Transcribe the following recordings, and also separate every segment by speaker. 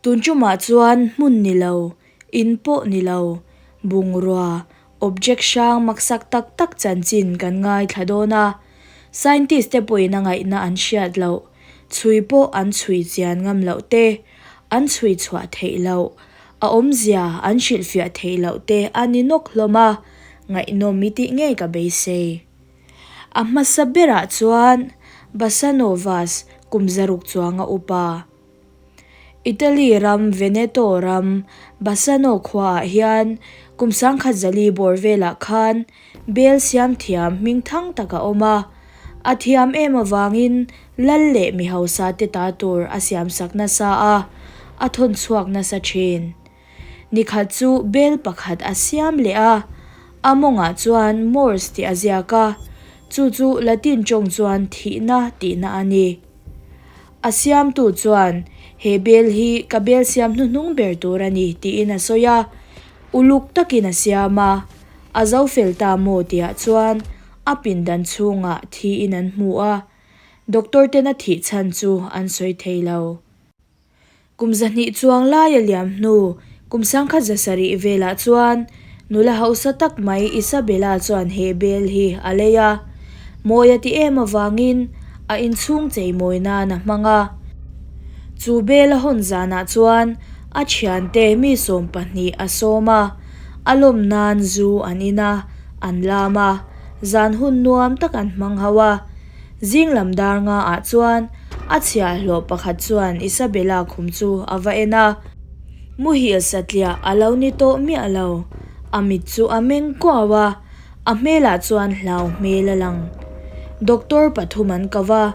Speaker 1: Tun tumah chuan hmun ni lo, in pawh ni lo, bungrua, object hrang maksak tak tak chanchin kan ngaithla dawn a. Scientist te pawhin a ngaihna an hriat loh, chhui pawh an chhui chian ngam loh te, an chhui chhuah theih loh, a awmzia an hrilhfiah theih loh te a ni nawk hlawm a, ngaihnawm i tih ngei ka beisei. A hmasa berah chuan Bassanovas kum zaruk chuanga upa. Italy ram Veneto ram Bassano khuaah hian kum 1004 bawr velah khan bel siam thiam hming thang tak a awm a. A thiam em avangin lal leh mi hausa te ta tur a siamsak nasa a, a thawn chhuak nasa thin. Nikhat chu bel pakhat a siam leh a, a mawngah chuan Mors tih a ziak a, chu chu Latin tawng chuan thihna tihna a ni. A siamtu chuan, He bel hi ka bel siam hnuhnung ber tur a ni, tiin a sawi a. Uluk takin a siam a, a zo fel ta maw tihah chuan a pindan chhungah thiin an hmu a, doctor ten a thih chhan chu an sawi thei lo. Kum 200 chuang lai a liam hnu, kum 1700 velah chuan nula hausa tak mai Isabella chuan he bel hi a lei a. Mawi a ti em avangin a inchhung cheimawi nan a hmang a. Chu bel a hawn zanah chuan a thiante mi 20 a sawm a, a lawm nan zu an in a, an lam a, zan hun nuam tak an hmang ho a. Zing lam dar nga ah chuan a chhiahhlawh pakhat chuan Isabella khum chu a va en a. Muhil satliah a lo ni tawh miah lo. A mit chu a meng kuau a, a hmelah chuan hlau hmel a lang. Doctor pathum an ko va,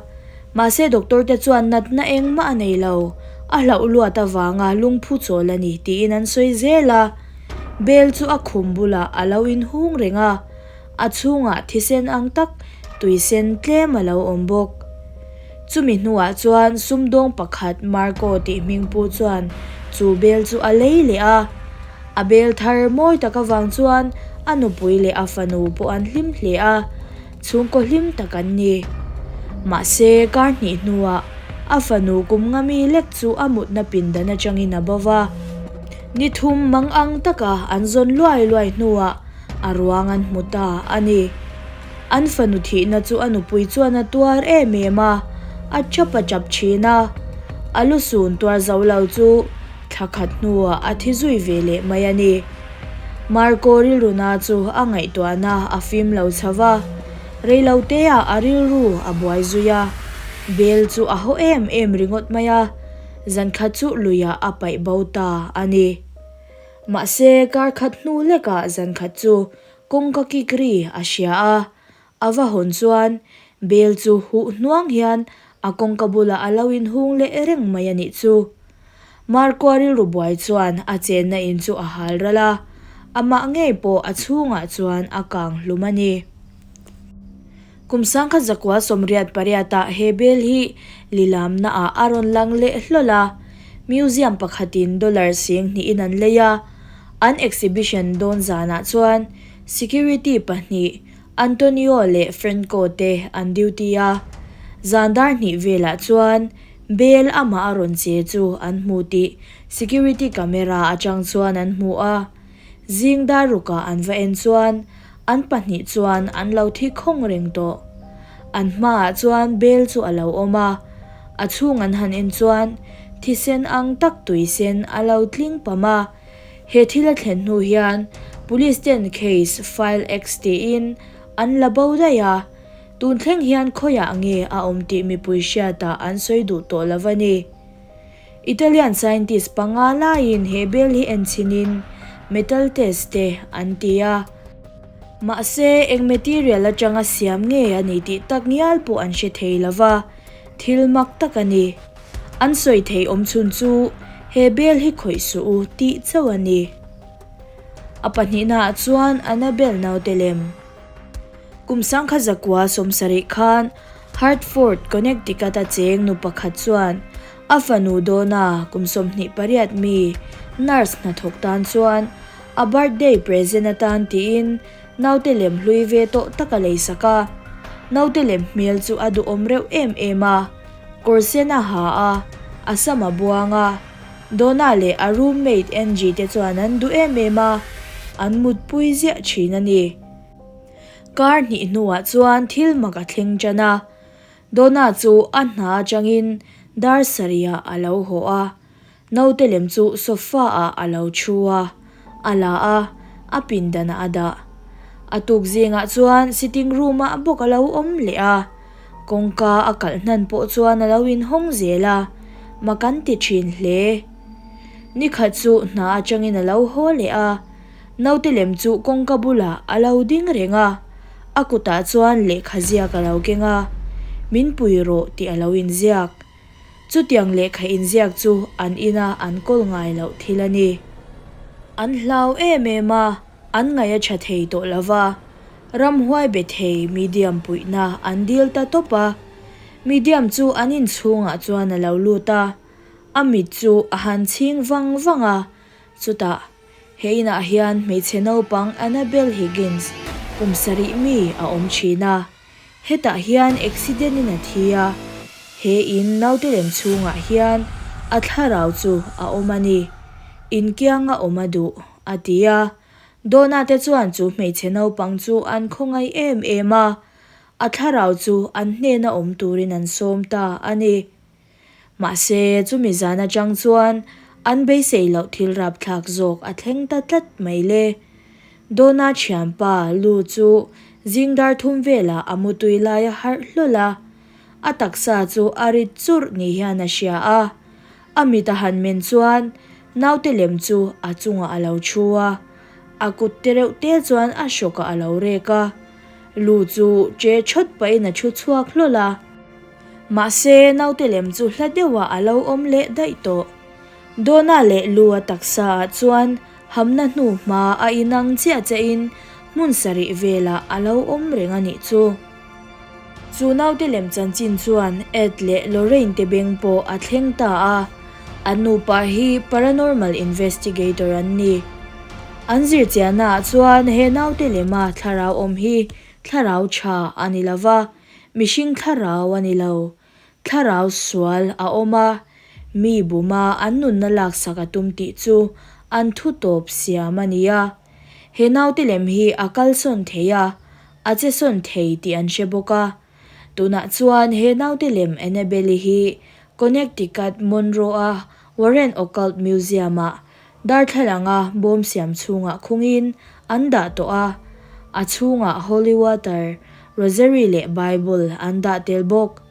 Speaker 1: mahse doctor te chuan natna engmah a nei lo, a hlauh luat avanga lungphu chawl a ni tiin an sawi zel a. Bel chu a khum bulah a lo inhung reng a. A chhungah thisen ang tak tuisen tlem a lo awm bawk. Chumi hnuah chuan sumdawng pakhat Marco tih hming pu chuan chu bel chu a lei leh a. A bel thar mawi tak avang chuan a nupui leh a fanu pawh an hlim hle a, chhungkaw hlim tak an ni. Mahse, kar hnih hnuah a fanu kum nga mi lek chu a mutna pindan atangin a bo va. Ni thum mang ang taka an zawn luai luai hnuah a ruang an hmu ta a ni. An fanu thihna chu a nupui chuan a tuar em em a, a chap a chap thin a. A lusun tuar zo lo chu thla khat hnuah a thi zui ve leh mai a ni. Marco rilruna chu a ngaihtuahna a fim lo chho va, reiloteah a rilru a buai zui a. Bel chu a haw em em ringawt mai a, zankhat chu luiah a paih bo ta a ni. Mahse, kar khat hnu lekah zan khat chu kawngka kik ri a hria a, a va hawn chuan bel chu huh hnuang hian a kawngka bulah a lo inhung leh reng mai a nih chu. Marco-a rilru buai chuan a chenna in chu a hal ral a, amah ngei pawh a chhungah chuan a kang hlum a ni. Kum 1988 ah he bel hi lilamna ah a rawn lang leh hlawl a, museum pakhatin dollar sing hnihin an lei a, an exhibition dawn zanah chuan security pahnih Antonio leh Franco te an duty a, zan dar hnih velah chuan bel amah a rawn che chu an hmu tih security camera atang chuan an hmu a. Zing dar rukah an va en chuan an pahnih chuan an lo thi khawng reng tawh. An hmaah chuan bel chu a lo awm a, a chhung an han en chuan thisen ang tak tui sen a lo tling pam a. He thil a thlen hnu hian Police ten case file X tiin an la bo daih a, tun thleng hian khawiah nge a awm tih mipui hriatah an sawi duh tawh lo a ni. Italian scientist panga laiin he bel hi en chhinin metal test te an ti a. Mahse, eng material atanga siam nge a ni tih tak ngial pawh an hre thei lo va, thil mak tak a ni. An sawi thei awm chhun chu he bel hi khawih suh u tih chauh a ni. A pahnihnaah chuan Annabel naute lem. Kum 1970 khan Hartford, Connecticut-a cheng nu pakhat chuan a fanu Donna kum 28 mi nurse hnathawk tan chuan a birthday present atan tiin naute lem hlui ve tawh tak a leisak a. Naute lem hmel chu a duhawm reuh em em a, kawr sen a ha a, a sam a buang a. Donna leh a roommate Angie te chuan an duh em em a, an mutpui ziah thin a ni. Kar hnih hnuah chuan thil mak a thleng tan a, Donna chu a hna atangin dar sarihah a lo haw a, Naute lem chu sofa ah a lo thu a, a la a, a pindanah a dah. A tuk zingah chuan sitting room ah bawk a lo awm leh a, kawngka a kalh hnan pawh chuan a lo inhawng zel a, mak an ti thin hle. Nikhat chu hna atangin a lo haw leh a, naute lem chu kawngka bulah a lo ding reng a, a kutah chuan lehkha ziak a lo keng a, Min pui rawh tih a lo inziak. Chutiang lehkha inziak chu an ina an kawl ngai loh thil a ni. An hlau em em a, an ngaih a tha thei tawh lo va, ramhuai be thei medium puihna an dil ta tawp a. Medium chu an inchhungah chuan a lo lut a, a mit chu a han chhing vang vang a, chutah he inah hian hmeichhe naupang Annabel Higgins kum sarih mi a awm thin a. Hetah hian accident in a thi a, he in naute lem chhungah hian a thlarau chu a awm a ni. Inkianga awm a duh, a ti a. Donna te chuan chu hmeichhe naupang chu an khawngaih em em a, a thlarau chu an hnena awm turin an sawm ta a ni. Mahse, chumi zan atang chuan an beisei loh thil rapthlak zawk a thleng ta tlat mai le. Donna thianpa Lu chu zing dar thum velah a mutui lai a harh hlawl a, a taksa chu a rit churh ni hian a hria a. A mit a han men chuan naute lem chu a chungah a lo thu a, a kut te reuh te chuan a hrawkah a lo rek a. Lu chu che thawt pahin a thu chhuak hlawl a. Mahse, naute lem chu hla deuhah a lo awm leh daih tawh. Donna leh Lu a taksa ah chuan hamna hnu hma a inang chiah chiahin hmun sarih velah a lo awm reng a nih chu. Chu naute lem chanchin chuan Ed leh Lorraine te beng pawh a thleng ta a, an nupa hi paranormal investigator an ni. An zirchiahna ah chuan he naute lema thlarau awm hi thlarau tha a ni lova, Mihring thlarau a ni lo, thlarau sual a awm a, mi buma an nunna laksak a tum tih chu an thu tawp siam a ni a. He naute lem hi a kalsawn thei a, a che sawn thei tih an hre bawk a. Tunah chuan he naute lem Annabelle-i hi Connecticut Monroe-a Warren Occult Museum-ah Darthlalanga bawm siam chhungah khungin an dah tawh a, a chhungah holy water, rosary leh bible an dah tel bawk.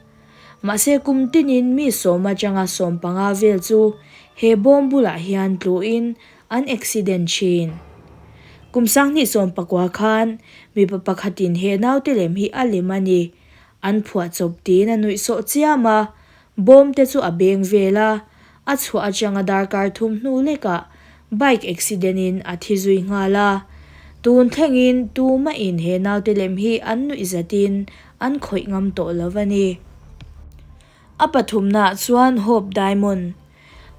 Speaker 1: Mahse kum tinin mi sawm atanga 15 vel chu he bawm bulah hian tluin an accident thin. Kum 2019 khan mipa pakhatin he naute lem hi a lem a ni, an phuahchawp tiin a nuihsawh chiam a, Bawm te chu a beng vel a, a chhuah atanga darkar thum hnu lekah bike accident in a thi zui nghal a. Tun thlengin tumahin he naute lem hi an nuih zatin an khawih ngam tawh lo a ni. A pathumnaah chuan Hope Diamond.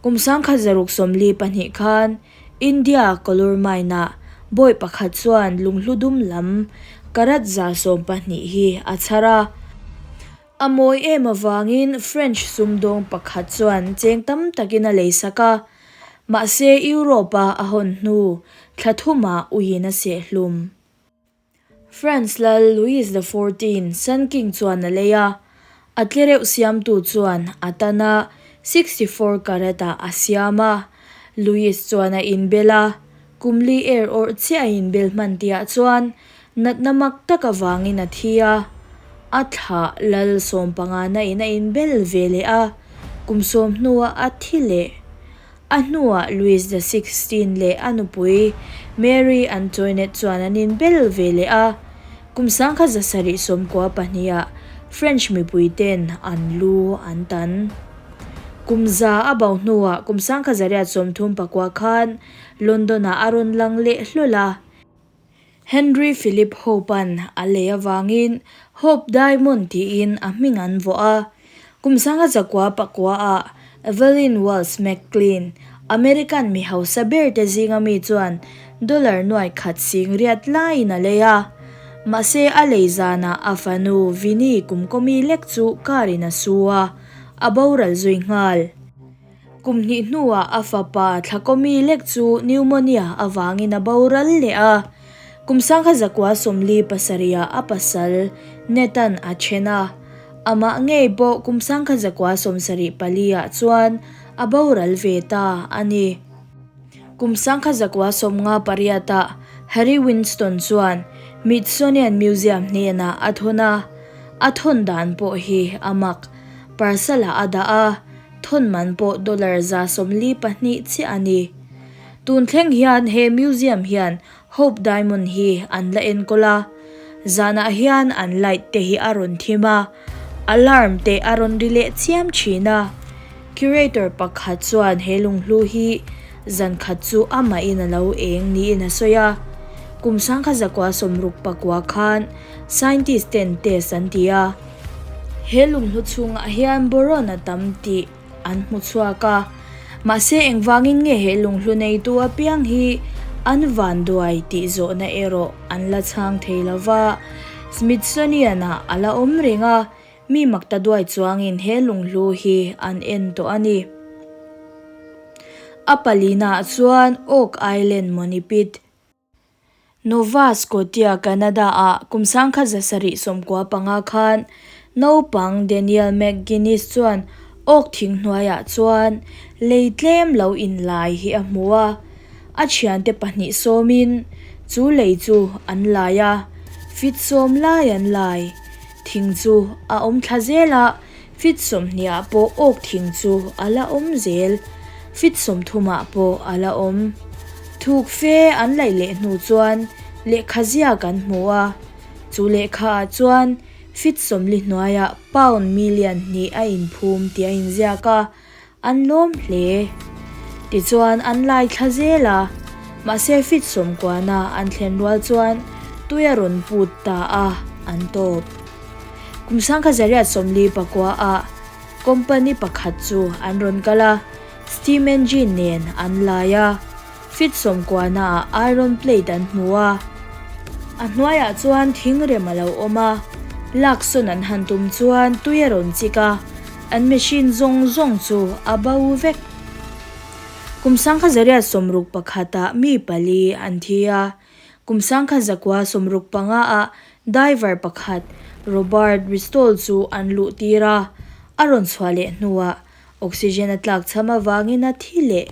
Speaker 1: Kum 1642 khan India Kollur Mine-ah bawi pakhat chuan lunghlu dum lam karat 12 hi a chhar a. A mawi em avangin French sumdawng pakhat chuan cheng tam takin a lei sak a, mahse Europe-a a hawn hnu thla thumah uiin a seh hlum. France lal Louis the Fourteen, Sun King chuan a lei a, a tlereuh siamtu chuan a tan a 64 carat-ah a siam a, Louis chuan a inbel a, kum li er awrh chiah a inbel hman tihah chuan Natna mak tak avangin a thi a, a thlah lal sawmpangana in a inbel ve leh a, kum sawm hnuah a thi leh. A hnuah Louis the Sixteen leh a nupui Mary Antoinette chuan an inbel ve leh a, kum 1792ah French mipui ten an lu an tan. Kum za a bo hnuah kum 1839 khan London-ah a rawn lang leh hlawl a. Henry Philip Hope-a'n a lei avangin Hope Diamond tiin a hming an vuah a. Kum 1909-ah Evelyn Wells McClean, American mi hausa berte zinga mi chuan dollar nuai khat sing riat laiin a lei a. Mahse a lei zanah a fanu Vinnie kumkawmi lek chu car in a su a, a boral zui nghal. Kum hnih hnuah a fapa Thlakawmi lek chu pneumonia avangin a boral leh a. Kum 1947 ah a pasal Nathan a then a, amah ngei pawh kum 1974 ah chuan a boral ve ta a ni. Kum 1958 ah Harry Winston chuan Smithsonian Museum hnenah a thawn a, a thawn dan pawh hi a mak. Parcel ah a dah a, thawn man pawh dollar 42 chiah a ni. Tun thleng hian he museum hian Hope Diamond hi an la enkawl a, zanah hian an light te hi a rawn thim a, alarm te a rawn ri leh chiam thin a. Curator pakhat chuan he lunghlu hi zan khat chu amahin a lo eng niin a sawi a. Kum 1969 khan scientist ten test an ti a, he lunghlu chhungah hian boron a tam tih an hmu chhuak a, mahse engvangin nge he lunghlu neitu apiang hi an vanduai tih zawhna erawh an la chhang thei lo va. Smithsonian-ah a la awm reng a, mi makta duai chuangin he lunghlu hi an en tawh a ni. A palinaah chuan Oak Island Monipit. Nova Scotia, Canada-ah kum 1795 khan naupang Daniel McGinnis chuan oak thing hnuaiah chuan lei tlem lo inlai hi a hmu a. A thiante pahnih sawmin chu lei chu an lai a, fit sawm lai an lai. Thing chu a awm thla zel a, fit sawmhnih-ah pawh oak thing chu a la awm zel. Fit sawmthumah pawh a la awm. Thuk fe an laih leh hnu chuan lehkha ziak an hmu a, chu lehkha ah chuan fit sawmli hnuaiah pound million hnih a inphum tih a inziak a, an lawm hle. Tichuan an lai thla zel a, mahse fit sawmkuana an thlen rual chuan tui a rawn put ta a, an tawp. Kum 1949 ah company pakhat chu an rawn kal a, Steam engine nen an lai a, fit sawmkuana ah iron plate an hmu a, a hnuaiah chuan thing rem a lo awm a, laksawn an han tum chuan tui a rawn chik a, an machine zawng zawng chu a bo vek. Kum 1961 ah mi pali an thi a, kum 1965 ah diver pakhat Robert Ristol chu an luh tir a, a rawn chhuah leh hnuah Oxygen a tlak chham avangin a thi leh.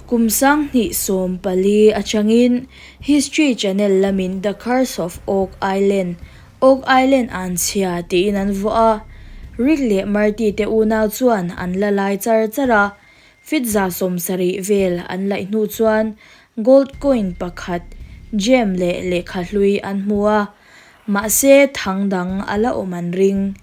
Speaker 1: Kum 2014 atangin History Channel lamin The Curse of Oak Island, Oak Island an chhia tiin an vuah a. Rick leh Marty te unau chuan an la lai char char a, feet 70 vel an laih hnu chuan gold coin pakhat, gem leh lehkha hlui an hmu a, mahse thang dang a la awm an ring.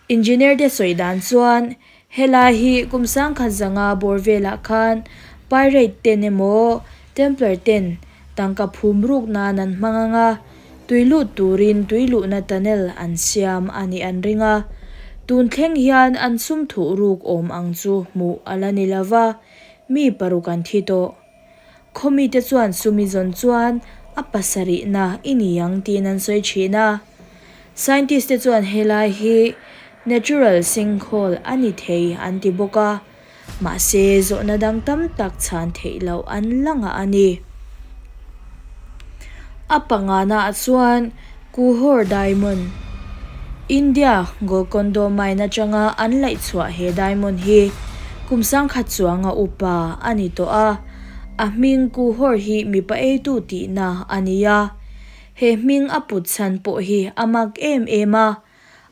Speaker 1: Engineer te sawi dan chuan helai hi kum 1005 bawr velah khan pirate ten emaw Templar ten tangka phum ruk nan an hmang ang a, tui lut turin tui luhna tunnel an siam a nih an ring a. Tun thleng hian an sum thuh ruk awm ang chu hmuh a la ni lova, mi paruk an thi tawh. Khawmite chuan sumi zawn chuan a pasarihna i ni ang tiin an sawi thin a. Scientist te chuan helai hi natural sinkhole a ni thei an ti bawk a, mahse zawhna dang tam tak chhan theih loh an la ngah a ni. A pangana ah chuan Kuhor Diamond, India Golconda mine atanga an laih chhuah he diamond hi kum 10,000 chuanga upa a ni tawh a, a hming Kuhor hi mipa eitu tihna a ni a. He hming a put chhan pawh hi a mak em em a,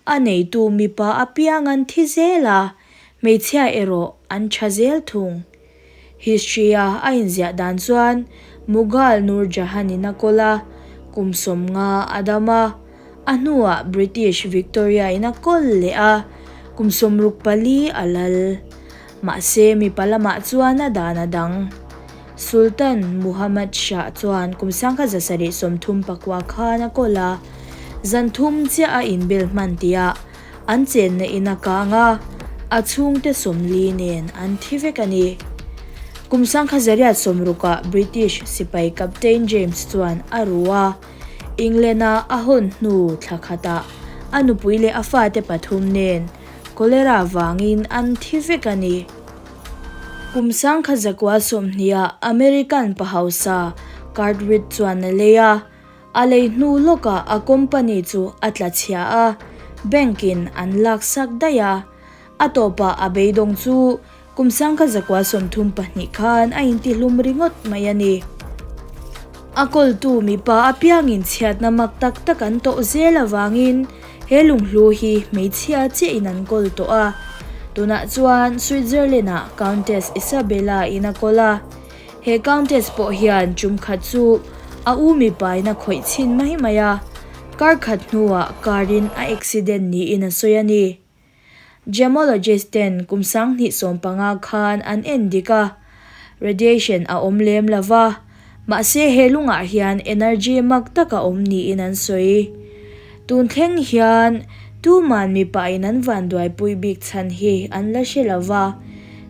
Speaker 1: a neitu mipa apiang an thi zel a, hmeichhia erawh an tha zel thung. History-a a inziah dan chuan Mughal Nur Jahan-in a kawl a, kum 50 a dam a, a hnuah British Victoria-in a kawl leh a, kum 64 a lal. Mahse mipa lamah chuan a dan a dang. Sultan Muhammad Shah chuan kum 1739 khan a kawl a, zan thum chiah a inbel hman tihah An chenna in a kang a, a chhungte 40 nen an thi vek a ni. Kum 1860 ah British sipai Captain James chuan a ru a, England-a a hawn hnu thla khatah a nupui leh a fate pathum nen cholera vangin an thi vek a ni. Kum 1920-ah American pa hausa Cartwright chuan a lei a, a lei hnu lawkah a company chu a tla chhia a, bank-in an laksak daih a. A tawpah a beidawng chu kum 1932 khan a intihlum ringawt mai a ni. A kawltu mipa apiangin chhiatna mak tak tak an tawh zel avangin he lunghlu hi hmeichhia chiahin an kawl tawh a. Tunah chuan Switzerland-ah Countess Isabella in a kawl a. He Countess pawh hian tum khat chu a u mipain a khawih chhin mai mai a, kar khat hnuah car-in a accident niin a sawi a ni. Gemologist ten kum 2015 khan an en dik a, radiation a awm lem lo va, mahse he lungah hian energy mak tak a awm niin an sawi. Tun thleng hian tuman mipa in an vanduaipui bik chhan hi an la hre lo va,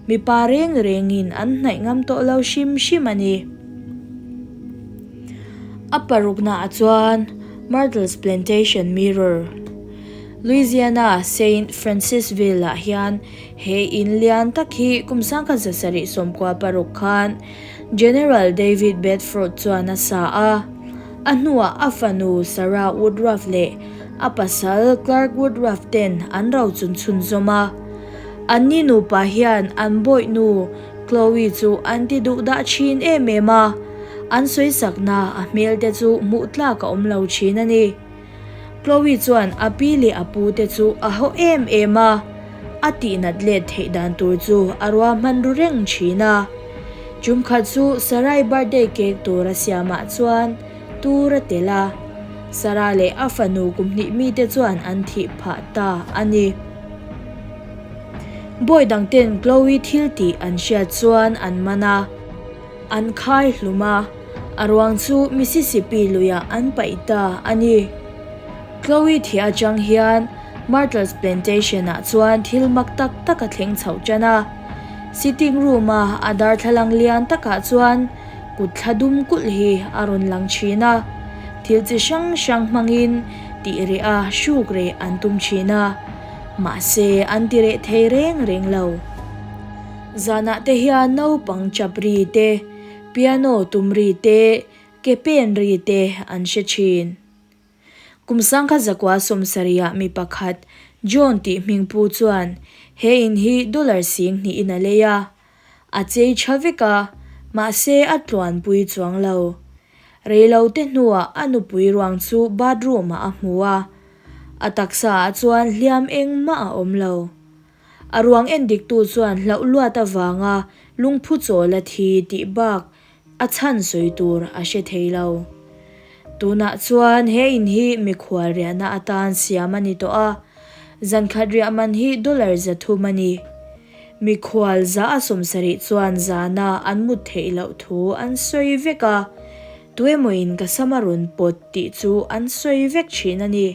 Speaker 1: mipa reng rengin an hnaih ngam tawh lo hrim hrim a ni. A paruknaah chuan Myrtles Plantation Mirror. Louisiana Saint Francisville ah hian he in lian tak hi kum 1796 khan General David Bedford chuan a sa a. A hnuah a fanu Sarah Woodruff leh a pasal Clark Woodruff ten an rochun chhunzawm a. Anni nupa hian an bawihnu Chloe chu an ti duh dah thin em em a, an sawisakna a hmel te chu hmuh tlak a awm lo thin a ni. Chloe chuan a pi leh a pu te chu a haw em em a, a tihnat let theih dan tur chu a ruahman ru reng thin a. Tum khat chu Sarai birthday cake tur a siamah chuan tur a tel a, Sarah leh a fanu kum hnih mite chuan an thih phah ta a ni. Bawi dang ten Chloe thil tih an hriat chuan an man a. An khai hlum a, a ruang chu Mississippi luiah an paih ta a ni. Chloe thih atang hian Myrtles Plantation-ah chuan thil mak tak tak a thleng chhoh tan a. Sitting room-a a darthlalang lian takah chuan kut thla dum kulh hi a rawn lang thin a, thil chi hrang hrang hmangin tih reh a hruk reh an tum thin a, mahse an ti reh thei reng reng lo. Zanah te hian naupang chap ri te, piano tum ri te, ke pen ri te an hre thin. Kum 1970-ah mi pakhat, John tih hmingpu chuan he in hi dollar 2000 in a lei a. A chei tha vek a, mahse a tluanpui chuang lo. Reilote hnuah a nupui ruang chu bathroom-ah a hmu a, a taksaah chuan hliam engmah a awm lo. A ruang endiktu chuan hlauh luat avanga lungphu chawl a thi tih bak a chhan sawi tur a hre thei lo. Tunah chuan he in hi mikhual riahna atan siam a ni tawh a, zankhat riah man hi dollar 300 a ni. Mikhual 170 chuan zana an mut theih loh thu an sawi vek a, tuemawin ka sam a rawn pawt tih chu an sawi vek thin a ni.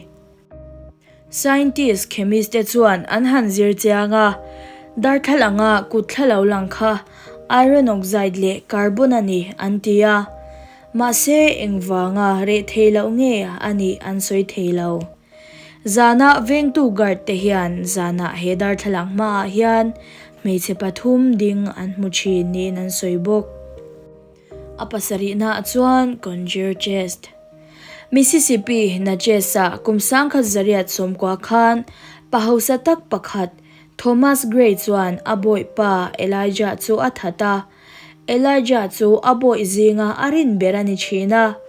Speaker 1: Scientist, chemist te chuan an han zir chiang a, darthlalanga kut thla lo lang kha iron oxide leh carbon a ni an ti a, mahse engvanga reh thei loh nge a nih an sawi thei lo. Zana vengtu guard te hian zanah he darthlalang hmaah hian hmeichhe pathum ding an hmu thin niin an sawi bawk. A pasarihnaah chuan Conjure Chest. Mississippi, Natchez-ah kum 1990 khan pa hausa tak pakhat, Thomas Gray chuan a bawihpa Elijah chu a that a. Elijah chu a bawih zinga a rin ber a ni thin a.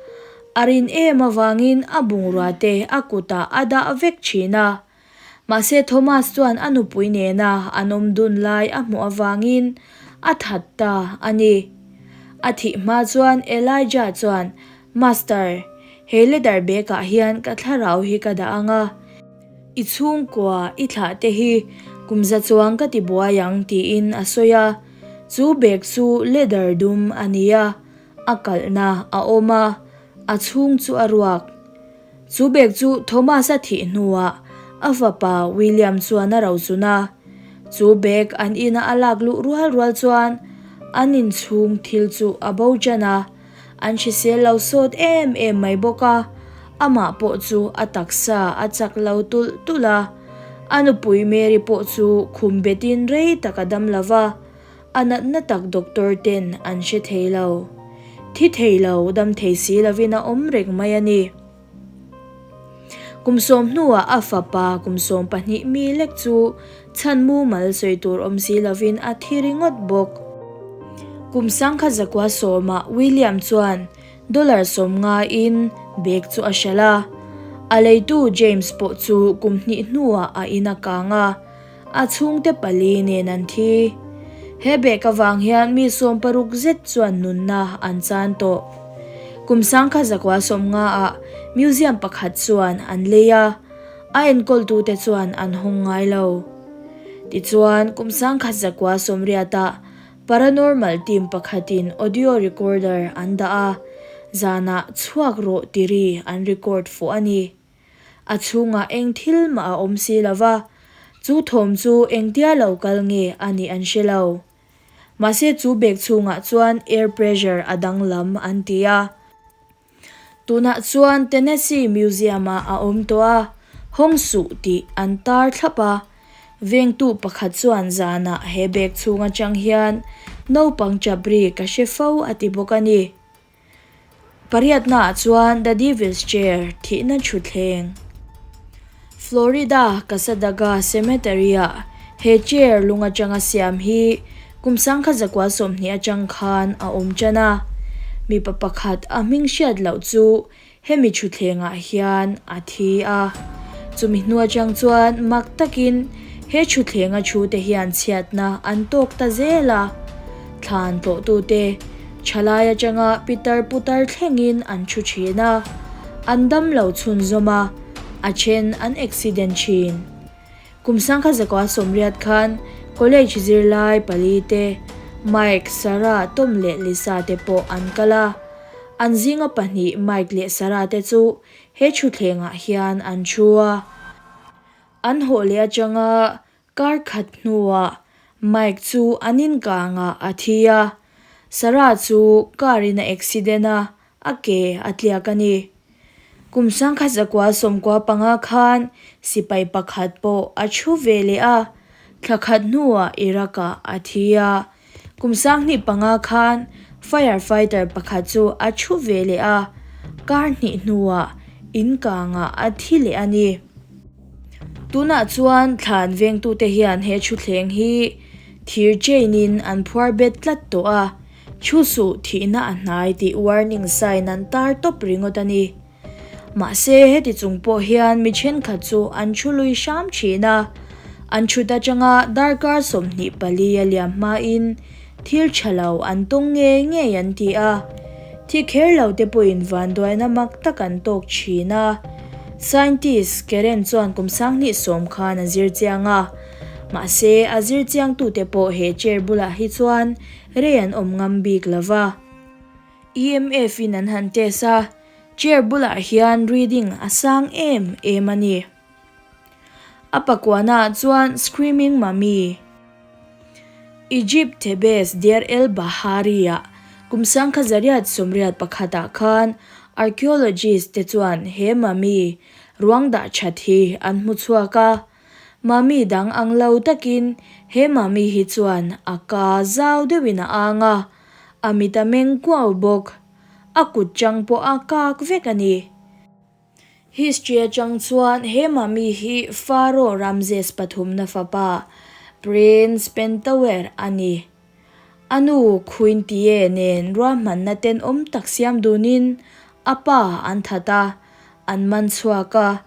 Speaker 1: A rin em avangin a bungrua te a kutah a dah vek thin a. Mahse Thomas chuan a nupui nena an awm dun lai a hmuh avangin a that ta a ni. A thih hma chuan Elijah chuan, Master, he leather bag ah hian ka thlarau hi ka dah ang a, i chhungkua i thlah te hi kum za chuang ka ti buai ang tiin a sawi a. Chu bag chu leather dum a ni a, a kalhna a awm a, a chhung chu a ruak. Chu bag chu Thomas a thih hnuah a fapa William chuan a rochun a. Chu bag an ina a lak luh rual rual chuan an inchhung thil chu a bo ṭan a, an hrisel lo sawt em em mai bawk a, amah pawh chu a taksa a chak lo tulh tulh a. A nupui Mary pawh chu khum betin rei tak a dam lo va. A natna tak doctor ten an hre thei lo. Thi thei lo, dam thei si lovin a awm reng mai a ni. Kum sawm hnuah a fapa kum 12 mi lek chu chhan mumal sawi tur awm si lovin a thi ringawt bawk. Kum 1910-ah William chuan dollar 50 in bag chu a hralh a. A leitu James pawh chu kum hnih hnuah a in a kang a, a chhungte pali nen an thi. He bag avang hian mi 60 zet chuan nunna an chan tawh. Kum 1990-ah museum pakhat chuan an lei a, a enkawltute chuan an hawng ngai lo. Tichuan, kum 1980-ah paranormal team pakhatin audio recorder an dah a, zanah chhuak rawh ti ri an record fuh a ni. A chhungah eng thil mah a awm si lo va, chu thawm chu engtia lo kal nge a nih an hre lo. Mahse chu bag chhungah chuan air pressure a danglam an ti a. Tunah chuan Tennessee Museum-ah a awm tawh a, hawng suh tih an tar thlap a. Vengtu pakhat chuan zanah he bag chhung atang hian naupang chap ri ka hre fo a ti bawk a ni. Pariatnaah chuan The Devil's Chair thihna thutthleng. Florida Cassadaga Cemetery-ah he chair lung atanga siam hi kum 1920 atang khan a awm tan a. Mipa pakhat a hming hriat loh chu hemi thutthlengah hian a thi a. Chumi hnu atang chuan mak takin he thutthlenga thute hian chhiatna an tawk ta zel a. Thlan tlawhtute Thalai atanga pitar putar thlengin an thu thin a, an dam lo chhunzawm a, a then an accident thin. Kum 1980 khan college zirlai pali te, Mike, Sarah, Tom leh Lisa te pawh an kal a. An zinga pahnih Mike leh Sarah te chu he thutthlengah hian an thu a. An hawh leh atanga Kar khat hnuah Mike chu an inkangah a thi a, Sarah chu car in a accident a, a ke a tliak a ni. Kum 1995 khan sipai pakhat pawh a thu ve leh a, thla khat hnuah Iraq-ah a thi a. Kum 2005 khan fire fighter pakhat chu a thu ve leh a, kar hnih hnuah inkangah a thi leh a ni. Tunah chuan thlan vengtute hian he thutthleng hi thir chain in an phuar bet tlat tawh a, thu suh thihna a hnai tih warning sign an tar tawp ringawt a ni. Mahse heti chung pawh hian mi thenkhat chu an thu lui hram thin a, an thut atanga darkar 24 a liam hmain thil tha lo an tawng ngei ngei an ti a, thi kher lo te pawhin vanduaina mak tak an tawk thin a. Scientist Karen chuan kum 2010 khan a zir chiang a, mahse a zir chiangtute pawh he chair bulah hi chuan rei an awm ngam bik lova. EMF in an han test a, chair bulah hian reading a sang em em a ni. A pakuanaah chuan Screaming Mummy, Egypt Thebes Deir el Bahari-ah kum 1981-ah khan archaeologist te chuan he mummy ruang dah that hi an hmu chhuak a. Mummy dang ang lo takin he mummy hi chuan a ka zau deuhin a ang a, A mit a meng kuau bawk. A kut chang pawh a kak vek a ni. History atang chuan he mummy hi Pharaoh Ramses pathumna fapa, Prince Pentawer a ni. A nu Queen Tiye nen ruahmanna tenawm tak siam dunin a pa an that a, an man chhuak a,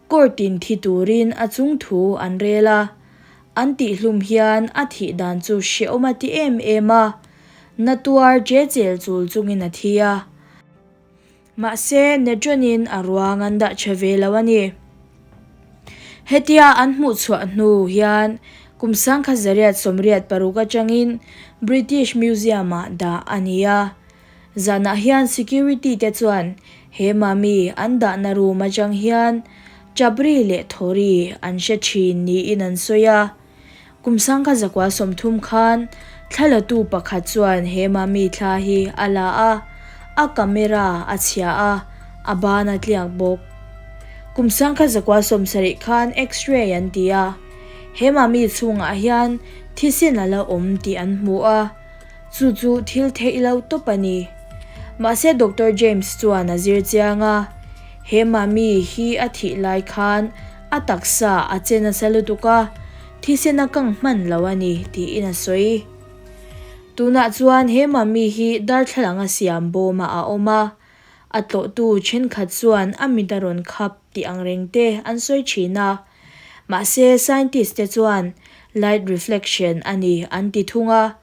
Speaker 1: court in thi turin a chung thu an rel a. An tihhlum hian a thih dan chu hrehawm a ti em em a, na tuar che chel chul chungin a thi a. Mahse, Netron-in a ruang an dah tha ve lo a ni. Hetia an hmuh chhuah hnu hian kum 1986 atangin British Museum-ah dah a ni a. Zanah hian security te chuan he mummy an dahna room atang hian chapri leh thawri an hre thin niin an sawi a. Kum 1930 khan thlalatu pakhat chuan he mummy thla hi a la a, a camera a chhia a, a ban a tliak bawk. Kum 1970 khan x-ray an ti a. He mummy chhungah hian thisen a la awm tih an hmu a, chu chu thil theih lo tawp a ni. Mahse Doctor James chuan a zir chiang a, he mummy hi a thih lai khan a taksa a che nasa lutuk a, thisen a kang hman lo a ni tiin a sawi. Tunah chuan he mummy hi darthlalang a siam bawmah a awm a, A tlawhtu thenkhat chuan a mit a rawn khap tih ang reng te an sawi thin a. Mahse, scientist te chuan light reflection a ni an ti thung a.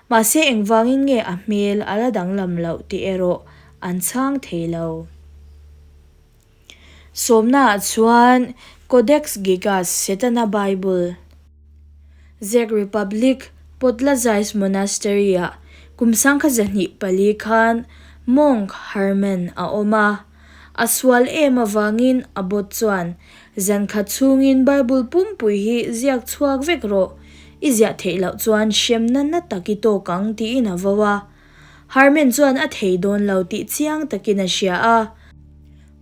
Speaker 1: Mahse, engvangin nge a hmel a la danglam loh tih erawh an chhang thei lo. Sawmnaah chuan Codex Gigas, Setana Bible. Czech Republic, Podlazais Monastery-ah kum sangkhat 24 khan monk Herman a awm a. A sual em avangin abbot chuan, Zan khat chhungin Bible pumpui hi ziak chhuak vek rawh, i ziah theih loh chuan hremna na tak i tawk ang tiin a vo a. Herman chuan a thei dawn lo tih chiang takin a hria a.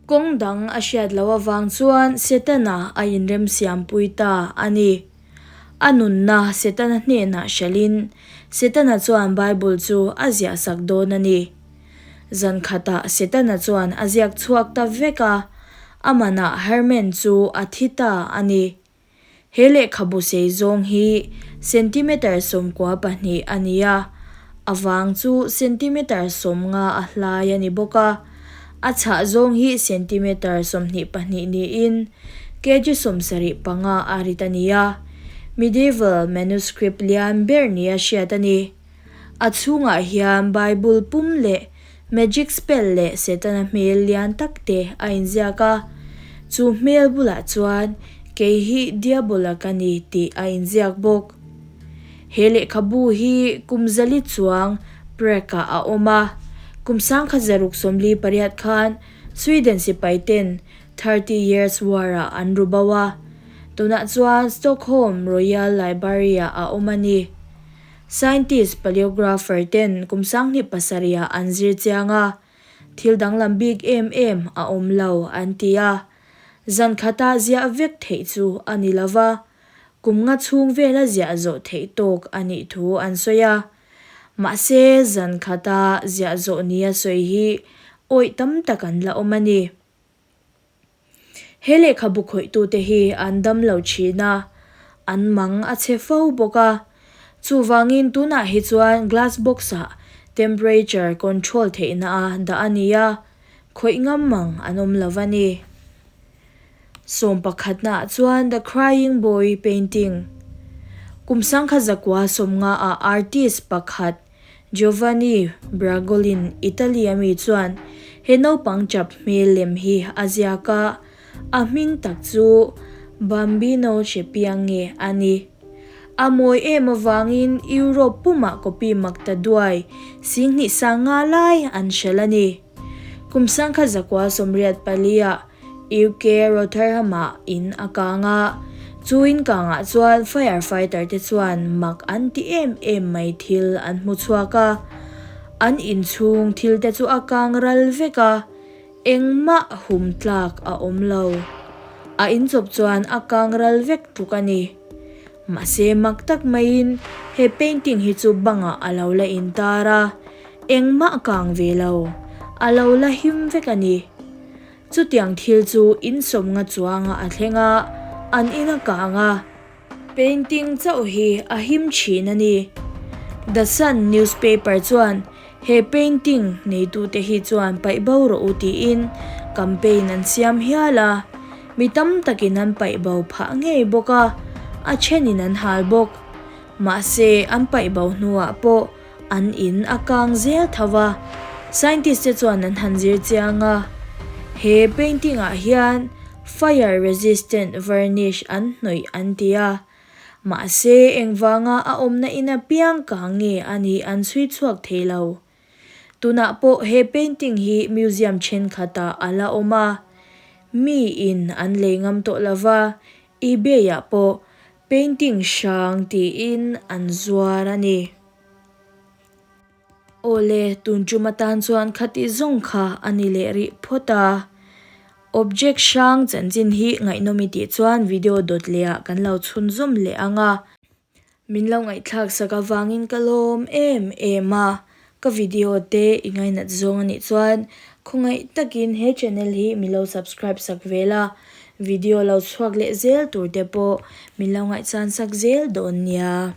Speaker 1: Kawng dang a hriat loh avang chuan Setana a inremsiampui ta a ni. A nunna Setana hnenah hralhin Setana chuan Bible chu a ziahsak dawn a ni. Zan khatah Setana chuan a ziak chhuak ta vek a, a manah Herman chu a thi ta a ni. He lehkhabu sei zawng hi centimeter 92 a ni a, a vang chu centimeter 50 a hlai a ni bawk a. A chhah zawng hi centimeter 22 niin kg 75 a rit a ni a, medieval manuscript lian ber nia hriat a ni. A chhungah hian Bible pum leh magic spell leh Setana hmel lian tak te a inziak a. Chu hmel bulah chuan kei hi Diabola ka ni tih a inziak bawk. He lehkhabu hi kum zali chuang Prague-ah a awm a. Kum 1648 khan Sweden sipai ten 30 Years War-ah an ru bo a. Tunah chuan Stockholm Royal Library-ah a awm a ni. Scientist paleographer ten kum 27 ah an zir chiang a, thil danglam bik em em a awm lo an ti a. Zan khata ziah vek theih chu a ni lo va, kum nga chhung vela ziah zawh theih tawk a nih thu an sawi a. Mahse, zan khata ziah zawh nia sawi hi awih tam tak an la awm a ni. He lehkhabu khawihtute hi an dam lo thin a, an mang a chhe fo bawk a. Chuvangin tunah hi chuan glass box-ah temperature control theihna a dah a ni a, khawih ngam mang an awm lo va ni. Sawm pakhatnaah chuan The Crying Boy painting kum 1990 ah artist pakhat Giovanni Bragolin, Italy a mi chuan he naupang chap hmel lem hi a ziak a, a hming tak chu Bambino che piang nge a ni. A mawi em avangin Europe pumah copy mak ta duai 7500 lai an hrelh a ni. Kum 1984 ah UK Rotherham-ah in a kang a, chu in kangah chuan fire fighter te chuan mak an ti em em mai thil an hmu chhuak a, an inchhung thil te chu a kang ral vek a, engmah hum tlak a awm lo. A inchawp chuan a kang ral vek tluk a ni. Mahse mak tak maiin he painting hi chu bangah a lo la intar a, engmah kang ve lo, a lo la him vek a ni. Chutiang thil chu in sawmnga chuanga a thleng a, an in a kang a. Painting chauh hi a him thin a ni. The Sun newspaper chuan he painting neitute hi chuan paih bo rawh u tiin campaign an siam hial a. Mi tam takin an paih bo phah ngei bawk a, a thenin an hal bawk. Mahse, an paih bo hnuah pawh An in a kang zel tho a, scientist te chuan an han zir chiang a, he painting ah hian fire resistant varnish an hnawih an ti a, mahse engvanga a awmna in a piang kang nge a nih an chhui chhuak thei lo. Tunah pawh he painting hi museum thenkhat ah a la awm a, mi in an lei ngam tawh lova, ebay ah pawh Painting hrang tiin an zuar a ni. Awle, tun tum atan chuan khati zawng kha a ni leh rih phawt a. Object hrang chanchin hi ngaihnawm i tih chuan video dawt leh ah kan lo chhunzawm leh ang a. Min lo ngaihthlak sak avangin ka lawm em em a, ka video te i ngainat zawng anih chuan khawngaih takin he channel hi min lo subscribe sak ve la, video lo chhuak leh zel tur te pawh min lo ngaihchan sak zel dawn nia.